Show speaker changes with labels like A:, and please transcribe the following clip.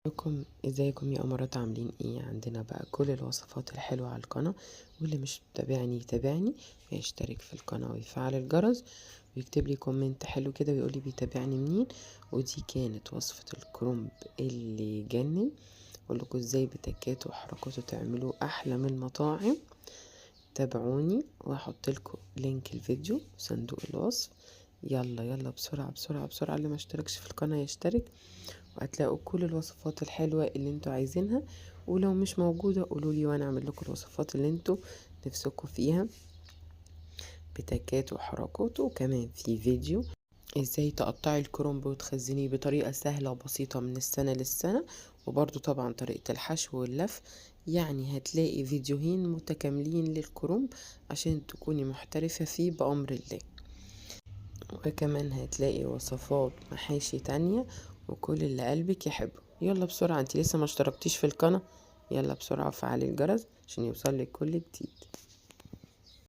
A: لكم ازيكم يا قمرات، عاملين ايه؟ عندنا بقى كل الوصفات الحلوة على القناة، واللي مش متابعني يتابعني ويشترك في القناة ويفعل الجرس ويكتب لي comment حلو كده ويقول لي بيتابعني منين. ودي كانت وصفة الكرنب اللي يجنن، اقول لكم ازاي بتكات وحركاته تعملوه احلى من المطاعم. تابعوني وهحط لكم link الفيديو صندوق الوصف. يلا يلا بسرعة بسرعة بسرعة، اللي ما اشتركش في القناة يشترك، وهتلاقوا كل الوصفات الحلوة اللي انتوا عايزينها، ولو مش موجودة قولولي وانا اعمل لكم الوصفات اللي انتوا نفسكم فيها بتكات وحركات. وكمان في فيديو ازاي تقطعي الكرنب وتخزنيه بطريقة سهلة وبسيطة من السنة للسنة، وبرضو طبعا طريقة الحشو واللف. هتلاقي فيديوهين متكاملين للكرنب عشان تكوني محترفة فيه بأمر الله. وكمان هتلاقي وصفات محاشي تانية وكل اللي قلبك يحبه. يلا بسرعة، انتي لسه ما اشتركتيش في القناة؟ يلا بسرعة وفعلي الجرس عشان يوصلك كل جديد.